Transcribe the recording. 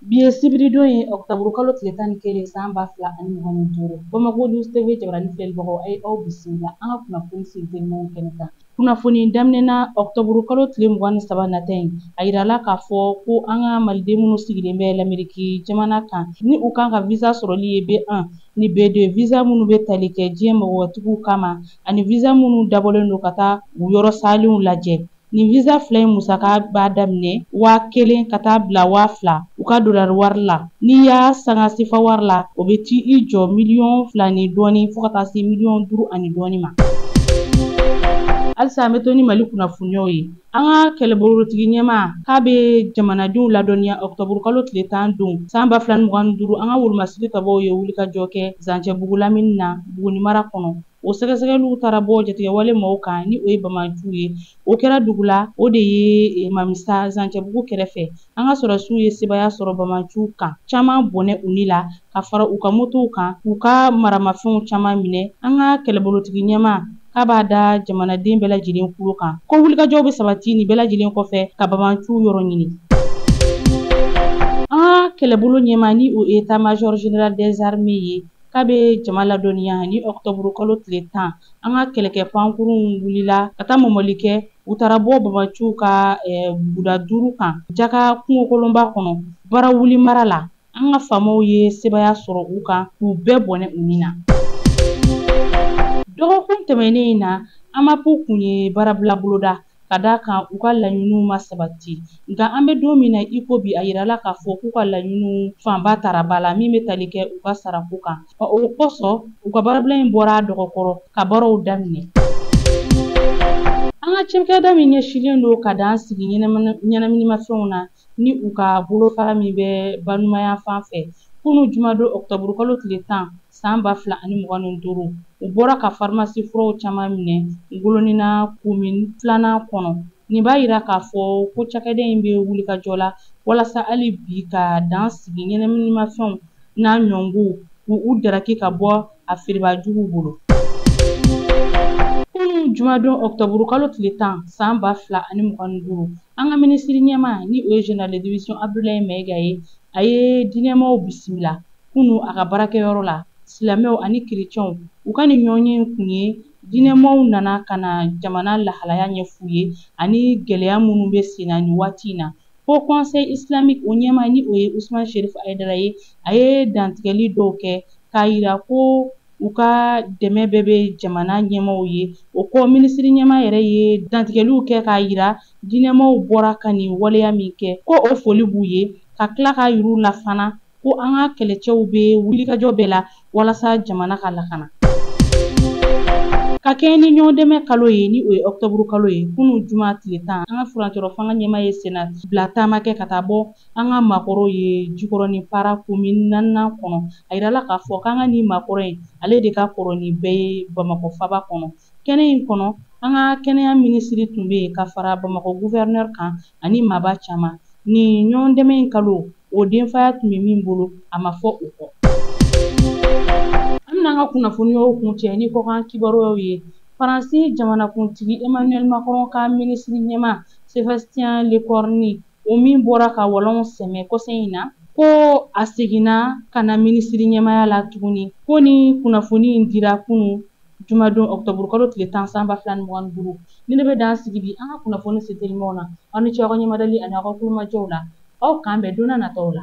Bi ye sibiridon ye, ɔkutɔburukalo tile 11 san 2025. Bamako News TV jabarani filɛlibagaw, a ye aw bisimila an ka kunnafoni sentelimanw kɛnɛ kan. Kunnafoni daminɛna ɔkutɔburukalo tile 23 nata in, a yirala k'a fɔ ko an ka maliden minnu sigilen bɛ Lameriki jamana kan, ni u kan ka visa sɔrɔli ye B1 ni B2 visa minnu bɛ tali kɛ diɲɛ mɔgɔtigiw kama, ani visa minnu dabɔlen don ka taa u yɔrɔ salenw lajɛ. Nin visa fila in musaka b'a daminɛ 1000 ka taa bila 2000 u ka dolari wari la. N'i y'a sanga sefa wari la, o bɛ t'i i jɔ miliyɔn 2 ni dɔɔni fo ka taa se miliyɔn 5 ani dɔɔni ma. Halisa an bɛ to ni Mali kunnafoniyaw ye. An ka kɛlɛbolotigi ɲɛmaa k'a bɛ jamanadenw ladɔnniya ɔkutɔburukalo tile 10 don san 2025, an ka wolomasiri tabaw ye wulikajɔ kɛ Zancɛbugu lamini na Buguni mara kɔnɔ. O sɛgɛsɛgɛliw taara bɔ jatigɛwale maaw kan, ni o ye bamanciw ye. O kɛra dugu la, o de ye Mamisa, Zancɛbugu kɛrɛfɛ. An ka sɔrɔdasiw ye sebaaya sɔrɔ bamanciw kan, caman bɔnɛ u ni la ka fara u ka motow kan, k'u ka maramafɛnw caman minɛ. An ka kɛlɛbolotigi ɲɛmaa k'a b'a da jamanaden bɛɛ lajɛlen kulo kan ko wulikajɔw bɛ sabati nin bɛɛ lajɛlen kɔfɛ ka bamanciw yɔrɔ ɲini. An ka kɛlɛbolo ɲɛmaa, ni o état major général des armées ye, k'a bɛ jama ladɔnniya ni ɔkutɔburukalo tile 10, an ka kɛlɛkɛ pankurunw wulila ka taa mɔmɔli kɛ. U taara bɔ bamaciw ka buguda 5 kan Jaka kungokolonba kɔnɔ, Barawuli mara la. An ka faamaw ye sebaaya sɔrɔ u kan k'u bɛɛ bɔnɛ u ni na. Dɔgɔkun tɛmɛnen in na, AMAP kun ye baarabila boloda ka d'a kan u ka laɲiniw ma sabati. Nka an bɛ don min na i ko bi, a yirala k'a fɔ k'u ka laɲiniw fanba tara ba la, min bɛ tali kɛ u ka sarako kan. O kosɔn, u ka baarabila in bɔra a dɔgɔkɔrɔ ka baaraw daminɛ. An ka cakɛda min ɲɛsinlen don ka dan sigi ɲɛnaminimafɛnw na, ni u ka bolofara min bɛ Banumaya fan fɛ, kunun jumadon ɔkutɔburukalo tile 10 san 2025, u bɔra ka farimasi furaw caman minɛ Ngolonina komin 2nan kɔnɔ. Nin b'a yira k'a fɔ ko cakɛda in bɛ wulikajɔ la walasa hali bi ka dan sigi ɲɛnaminimafɛnw n'a ɲɔngow, k'u daraki ka bɔ a feerebaajuguw bolo. Kunun jumadon ɔkutɔburukalo tile 10 san 2025, an ka minisiri ɲɛmaa, ni o ye général de division Abdoulaye Maïga ye, a ye diinɛmaw bisimila kunun a ka baarakɛyɔrɔ la. Silamɛw ani kerecɛnw, u ka nin ɲɔgɔnye kun ye diinɛmaw nana ka na jamana lahalaya ɲɛf'u ye ani gɛlɛya minnu bɛ sen na nin waati in na. Ko conseil islamique o ɲɛmaa, ni o ye Usman Sherif Hayidara ye, a ye dantigɛli dɔw kɛ k'a yira ko u ka dɛmɛ bɛɛ bɛ jamana ɲɛmaaw ye. O kɔ, minisiri ɲɛmaa yɛrɛ ye dantigɛliw kɛ k'a yira diinɛmaw bɔra ka nin waleya min kɛ, ko o foli b'u ye, ka tila k'a yir'u la fana ko an ka kɛlɛcɛw bɛ wulikajɔ bɛɛ la walasa jamana ka lakana. Ka kɛɲɛ ni ɲɔgɔn dɛmɛ kalo ye, ni o ye ɔkutɔburu kalo ye, kunun juma tile 10, an ka furancɛrɔ fanga ɲɛmaa ye senna bila taama kɛ ka taa bɔ an ka maakɔrɔw ye Jikɔrɔni para komin 4nan kɔnɔ. A yirala k'a fɔ k'an ka nin maakɔrɔ in, ale de ka kɔrɔ ni bɛɛ ye Bamakɔ faba kɔnɔ. Kɛnɛ in kɔnɔ, an ka kɛnɛya minisiri tun bɛ yen ka fara Bamakɔ gouverneur kan ani maaba caman. Nin ɲɔgɔn dɛmɛ in kalo, o denfaya tun bɛ min bolo, a ma fɔ o kɔ. An bɛna an ka kunnafoniyaw kuncɛ ni kɔkan kibaruyaw ye. Faransi jamanakuntigi Emmanuel Macron ka minisiri ɲɛmaa Sébastien Lecornu, o min bɔra ka walɔnw sɛmɛ kɔsa in na, ko a seginna ka na minisiri ɲɛmaaya la tuguni. Ko ni kunnafoni in dira kunun jumadon ɔkutɔburukalo tile 10 san 2025. Ni ne bɛ dan sigi bi an ka kunnafoni sentelimanw na. Aw ni ce aw ka ɲɛmadali ani aw ka kulomajɔw la. Aw k'an bɛn don n'a nataw la.